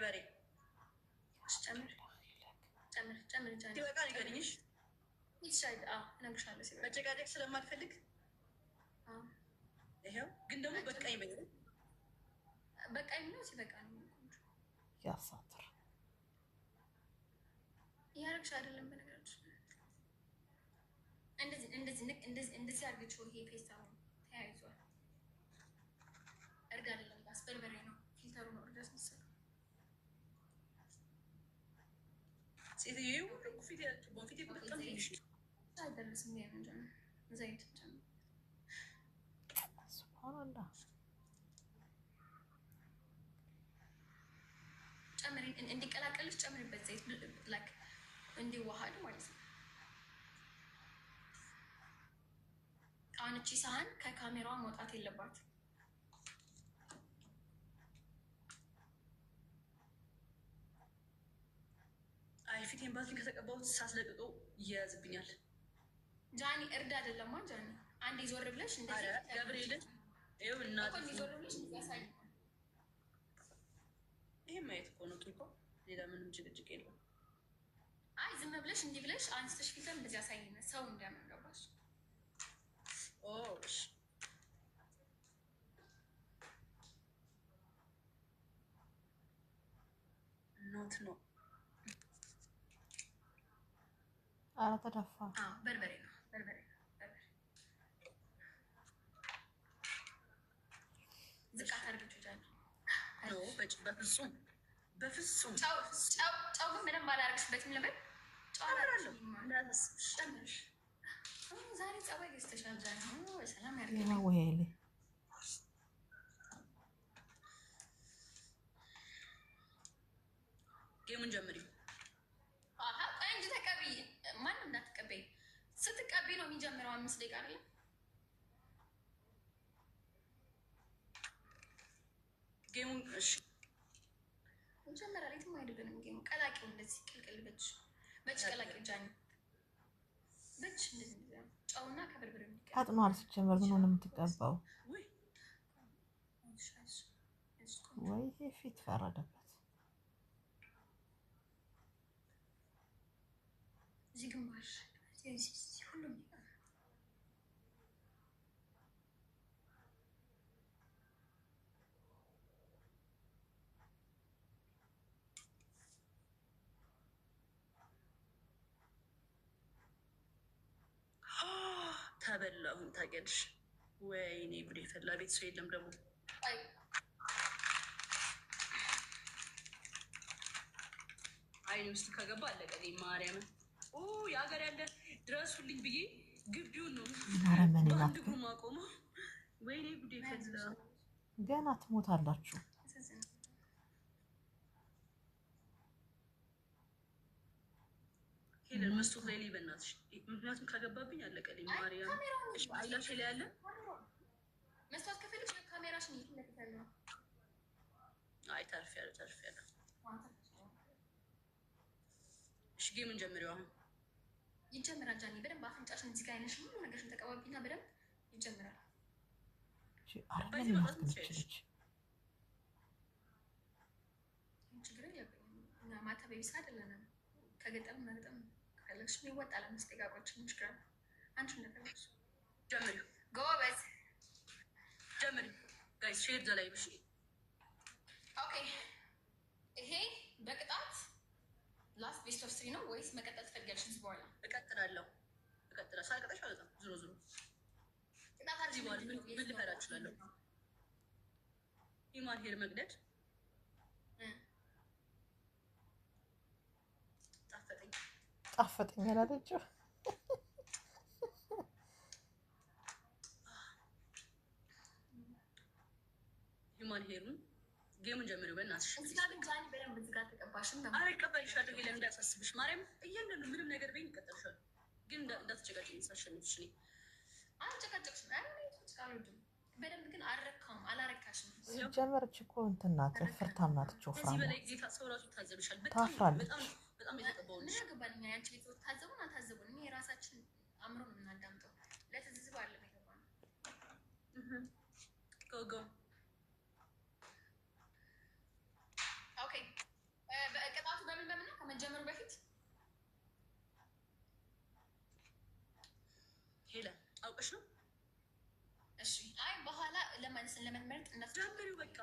በርበሬ። ጨምር ጨምር ጨምር ጃኒ። ሲበቃ ንገሪኝ። እሺ? ይቻል። አዎ፣ እነግርሻለሁ ሲበቃ። መጨቃጨቅ ስለማልፈልግ። አዎ። ይኸው ግን ደግሞ በቃኝ በይ። በቃኝ ነው፣ ሲበቃ ነው። ቆንጆ። ያሳትር። እያደረግሽ አይደለም። በነገራችን ላይ እንደዚህ እንደዚህ ንቅ እንደዚህ እንደዚህ አድርገችው። ይሄ ፌስታሉ ተያይዟል። እርድ አይደለም ጋስ፣ በርበሬ ነው። Filter ኡ ነው እርድ ያስመሰለው። ሴትዮ፣ ይሄ ሁሉ እኮ ፊቴ ያልገባው፣ ፊቴ እኮ በጣም ትንሽ ነው። አይደርስም። ይሄ ምንድን ነው? ዘይት ጨምር። ሱብሃንአላህ። ጨምሪ፣ እንዲቀላቀልሽ ጨምሪበት ዘይት፣ like እንዲዋሃድ ማለት ነው። አሁን እቺ ሳህን ከካሜራዋ መውጣት የለባት። አይ፣ ፊቴን ባዝሊን ከተቀባሁት ሳስለቅቀው ይያያዝብኛል። ጃኒ፣ እርድ አይደለማ ጃኒ። አንዴ ዞር ብለሽ አረ እንደዚህ ገብርኤልን ይኸው እኮ እናት እንዲህ ዞር ብለሽ እንደዚህ ያሳይ። ይሄ ማየት እኮ ነው ጥሩ። ሌላ ምንም ጭቅጭቅ የለም። አይ፣ ዝም ብለሽ እንዲህ ብለሽ አንስተሽ filter እንደዚህ ያሳይ፣ ሰው እንዲያምን፣ ገባሽ? ኦ እሺ። ኖት ነው። ኧረ ተደፋ። አዎ፣ በርበሬ ነው፣ በርበሬ ነው፣ በርበሬ። ዝቃት አድርገችው ጃኒ። No፣ በፍጹም በፍጹም። ጨው ጨው ጨው ግን በደንብ አላደረግሽበትም ልበል? ጨው ጨምራለሁ። አላደረግሽም። እንዳያሳስብሽ። ጨምርሽ። ዛሬ ጸባይ ገዝተሻል ጃኒ። ሰላም ያ ያድርግልኝ። ወይሌ። Game ኡን ጀምሪ። አሀ፣ ቆይ እንጂ ተቀቢ። ማንም እንዳትቀበይ። ስትቀቢ ነው የሚጀምረው። 5 ደቂቃ አይደለም? Game ኡን እሺ። ይጀምራል። የትም አይደለንም። Game ኡ ቀላቂው እንደዚህ ቅልቅል በች በች ቀላቂው ጃኒ፣ በች እንደዚህ እንደዚህ ነው። ጨውና ከበርበሬው እንዲቀላቀል። ታጥኗል። ሲጀመር ምን ሆነ የምትቀባው? ውይ። እሺ፣ እሺ፣ ቆንጆ። ወይ ይሄ ፊት ፈረደበት። እዚህ ግንባር፣ እዚህ ሁሉም። ተበላሁን ታውቂያለሽ። ወይኔ ጉዴ ፈላ። ቤት ሰው የለም ደግሞ። አይ። አይኔ ውስጥ ከገባ አለቀልኝ። ማርያምን፣ ኦ የሀገር ያለ ድረሱልኝ ብዬ ግቢውን ነው አረመኔ ናት በአንድ ግን። እግሩ ማቆመው። ወይኔ ጉዴ ፈላ። ገና ትሞታላችሁ። ያሳዝናል። ሄለን፣ መስቶት ላይ ልይ በእናትሽ፣ ምክንያቱም ከገባብኝ አለቀልኝ። አይ፣ ማርያም። ካሜራውን እሺ፣ eyelash ላይ ያለ መስታወት ከፈለግሽ ካሜራሽን ፊት ለፊት ያለው። አይ፣ ተርፌያለሁ ተርፌያለሁ። እሺ፣ game ኡን ጀምሪው አሁን። ይጀምራል ጃኒ። በደንብ አፍንጫሽን እዚህ ጋር አይነሽን ሁሉ ነገርሽን ተቀባቢና በደንብ ይጀምራል። እቺ አረመኔ ናት ግን እቺ ልጅ። ችግር የለብኝም። እኛ ማታ ቤቢስ አይደለንም። ከገጠም መግጠም ከፈለግሽ ይወጣል። 5 ደቂቃ ቆይተሽ ችግር አለ። አንቺ እንደፈለግሽ። ጀምሪው። ጎበዝ። ጀምሪው። Guys, share the live እሺ። Okay፣ ይሄ በቅጣት last best of three ነው ወይስ መቀጠል ትፈልጊያለሽ? ከዚህ በኋላ እቀጥላለሁ እቀጥላለሁ። ሳልቀጣሽ አልወጣም። ዞሮ ዞሮ ቅጣታችን ከዚህ በኋላ ምንድን ነው? ምን ልፈራ እችላለሁ? Human hair መቅደድ። ጣፈጠኝ። ጣፈጠኝ አላለችው? Human hair ኡን game ኡን ጀምሪው በእናትሽ። እዚህ ጋር ግን ጃኒ በደንብ እዚህ ጋር ተቀባሽም። አረ እቀበልሻለሁ ሄለን፣ እንዳያሳስብሽ። ማርያም፣ እያንዳንዱ ምንም ነገር በይኝ እቀበልሻለሁ። ግን እንዳትጨቃጨኝ ሳሸንፍሽ እኔ። አልጨቃጨቅሽም። አይ፣ እኔ ጭቅጭቅ አልወድም። በደንብ ግን አልረካም፣ አላረካሽም። ሲጀመር እቺ እኮ እንትን ናት፣ ፍርታም ናት። እቺ ከዚህ ወፍራም በላይ ጌታ ሰው ራሱ ይታዘብሻል። በጣም ታፍራለች። በጣም በጣም የተቀባው። ምን ያገባል? እኛ የአንቺ ቤተሰቦች ታዘቡን አልታዘቡን፣ እኛ የራሳችን አእምሮ ነው የምናዳምጠው። ለትዝዝብ አለም የገባነው። Go, go. Okay. አውቀሽ ነው። እሺ፣ አይ በኋላ ለመንመርጥ ጀምሪው በቃ።